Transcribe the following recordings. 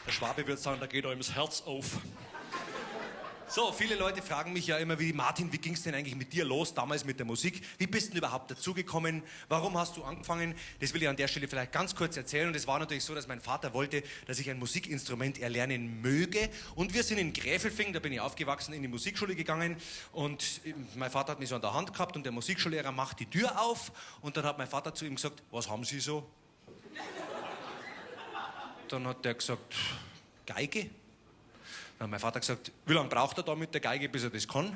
Der Schwabe würde sagen, da geht einem das Herz auf. So, viele Leute fragen mich ja immer, wie Martin, wie ging's denn eigentlich mit dir los, damals mit der Musik? Wie bist du denn überhaupt dazugekommen? Warum hast du angefangen? Das will ich an der Stelle vielleicht ganz kurz erzählen. Und es war natürlich so, dass mein Vater wollte, dass ich ein Musikinstrument erlernen möge. Und wir sind in Gräfelfing, da bin ich aufgewachsen, in die Musikschule gegangen. Und mein Vater hat mich so an der Hand gehabt und der Musikschullehrer macht die Tür auf. Und dann hat mein Vater zu ihm gesagt, was haben Sie so? Dann hat der gesagt, Geige. Dann hat mein Vater gesagt, wie lange braucht er da mit der Geige, bis er das kann?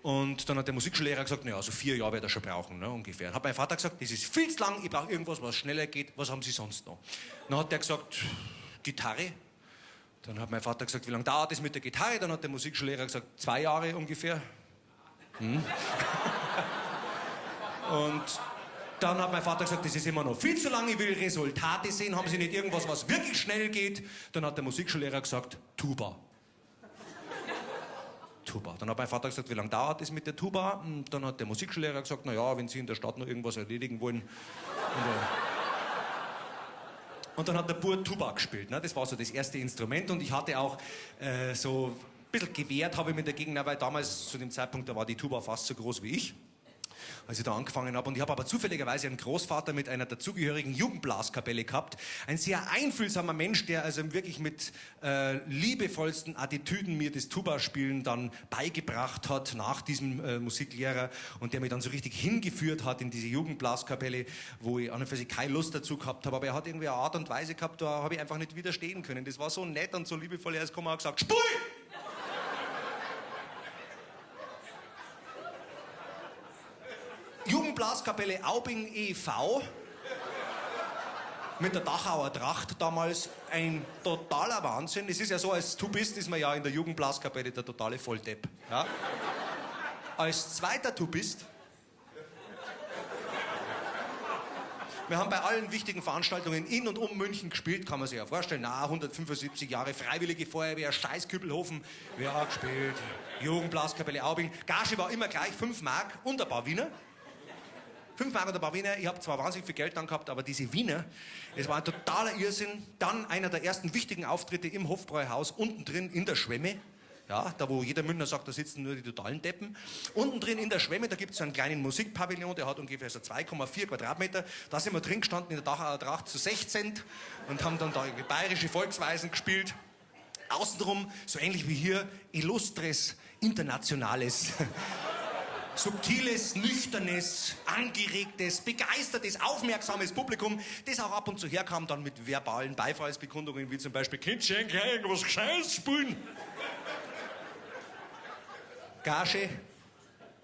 Und dann hat der Musikschullehrer gesagt, naja, so 4 Jahre wird er schon brauchen, ne, ungefähr. Dann hat mein Vater gesagt, das ist viel zu lang, ich brauche irgendwas, was schneller geht, was haben Sie sonst noch? Dann hat der gesagt, Gitarre. Dann hat mein Vater gesagt, wie lange dauert das mit der Gitarre? Dann hat der Musikschullehrer gesagt, 2 Jahre ungefähr. Und dann hat mein Vater gesagt, das ist immer noch viel zu lang, ich will Resultate sehen, haben Sie nicht irgendwas, was wirklich schnell geht? Dann hat der Musikschullehrer gesagt, Tuba. Tuba. Dann hat mein Vater gesagt, wie lange dauert das mit der Tuba? Und dann hat der Musikschullehrer gesagt, na ja, wenn Sie in der Stadt noch irgendwas erledigen wollen. Und dann hat der Bub Tuba gespielt. Ne? Das war so das erste Instrument. Und ich hatte auch so ein bisschen gewehrt, habe ich mir dagegen, weil damals zu dem Zeitpunkt, da war die Tuba fast so groß wie ich, als ich da angefangen habe. Und ich habe aber zufälligerweise einen Großvater mit einer dazugehörigen Jugendblaskapelle gehabt. Ein sehr einfühlsamer Mensch, der also wirklich mit liebevollsten Attitüden mir das Tuba-Spielen dann beigebracht hat nach diesem Musiklehrer und der mich dann so richtig hingeführt hat in diese Jugendblaskapelle, wo ich an und für sich keine Lust dazu gehabt habe. Aber er hat irgendwie eine Art und Weise gehabt, da habe ich einfach nicht widerstehen können. Das war so nett und so liebevoll. Er ist gekommen und hat gesagt, Spui! Jugendblaskapelle Aubing e.V. mit der Dachauer Tracht damals, ein totaler Wahnsinn. Es ist ja so, als Tubist ist man ja in der Jugendblaskapelle der totale Volldepp. Ja? Als zweiter Tubist, wir haben bei allen wichtigen Veranstaltungen in und um München gespielt, kann man sich ja vorstellen. Na, 175 Jahre Freiwillige Feuerwehr, Scheißkübelhofen, wir haben gespielt. Jugendblaskapelle Aubing. Gage war immer gleich 5 Mark und ein paar Wiener. 5 Mark und ein paar Wiener. Ich habe zwar wahnsinnig viel Geld dann gehabt, aber diese Wiener, es war ein totaler Irrsinn. Dann einer der ersten wichtigen Auftritte im Hofbräuhaus, unten drin in der Schwemme. Ja, da wo jeder Münchner sagt, da sitzen nur die totalen Deppen. Unten drin in der Schwemme, da gibt's so einen kleinen Musikpavillon, der hat ungefähr so 2,4 Quadratmeter. Da sind wir drin gestanden in der Dachauer Tracht zu 16 und haben dann da irgendwie bayerische Volksweisen gespielt. Außenrum, so ähnlich wie hier, illustres, internationales, subtiles, nüchternes, angeregtes, begeistertes, aufmerksames Publikum, das auch ab und zu herkam, dann mit verbalen Beifallsbekundungen, wie zum Beispiel, könnt ihr eigentlich irgendwas Gescheites spielen? Gage,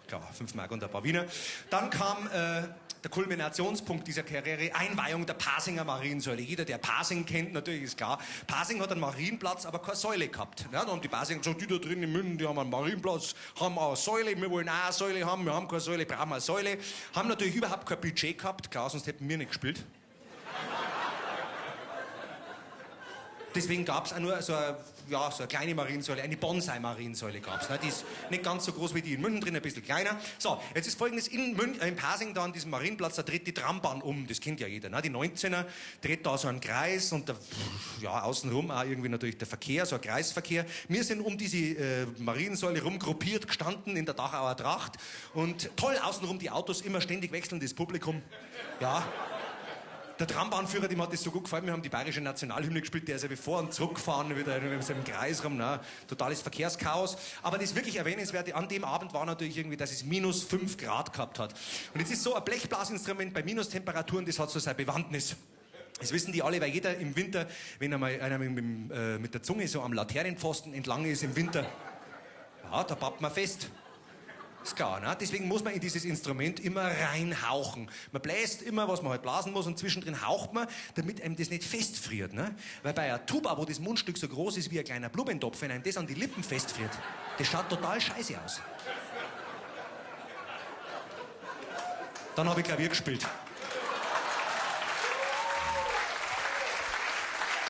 klar, 5 Mark und ein paar Wiener. Dann kam der Kulminationspunkt dieser Karriere, Einweihung der Pasinger Mariensäule. Jeder, der Pasing kennt, natürlich ist klar. Pasing hat einen Marienplatz, aber keine Säule gehabt. Ja, da haben die Pasinger gesagt, die da drin in München, die haben einen Marienplatz, haben auch eine Säule, wir wollen auch eine Säule haben, wir haben keine Säule, brauchen wir eine Säule. Haben natürlich überhaupt kein Budget gehabt, klar, sonst hätten wir nicht gespielt. Deswegen gab's auch nur so eine, ja, so eine kleine Mariensäule, eine Bonsai-Mariensäule gab's. Ne? Die ist nicht ganz so groß wie die in München drin, ein bisschen kleiner. So, jetzt ist Folgendes, in Pasing, da an diesem Marienplatz, da dreht die Trambahn um, das kennt ja jeder, ne? Die 19er dreht da so einen Kreis und da, ja, außenrum auch irgendwie natürlich der Verkehr, so ein Kreisverkehr. Wir sind um diese Mariensäule rumgruppiert gestanden in der Dachauer Tracht und toll, außenrum die Autos, immer ständig wechselndes Publikum, ja. Der Trambahnführer, dem hat das so gut gefallen, wir haben die bayerische Nationalhymne gespielt, der ist ja wie vor- und zurückgefahren, wieder in seinem Kreis rum, ne? Totales Verkehrschaos. Aber das wirklich Erwähnenswerte an dem Abend war natürlich irgendwie, dass es minus 5 Grad gehabt hat. Und jetzt ist so ein Blechblasinstrument bei Minustemperaturen, das hat so seine Bewandtnis. Das wissen die alle, weil jeder im Winter, wenn einmal einer mit der Zunge so am Laternenpfosten entlang ist im Winter, ja, da pappt man fest. Ist klar, ne? Deswegen muss man in dieses Instrument immer reinhauchen. Man bläst immer, was man halt blasen muss, und zwischendrin haucht man, damit einem das nicht festfriert. Ne? Weil bei einer Tuba, wo das Mundstück so groß ist wie ein kleiner Blumentopf, wenn einem das an die Lippen festfriert, das schaut total scheiße aus. Dann habe ich Klavier gespielt.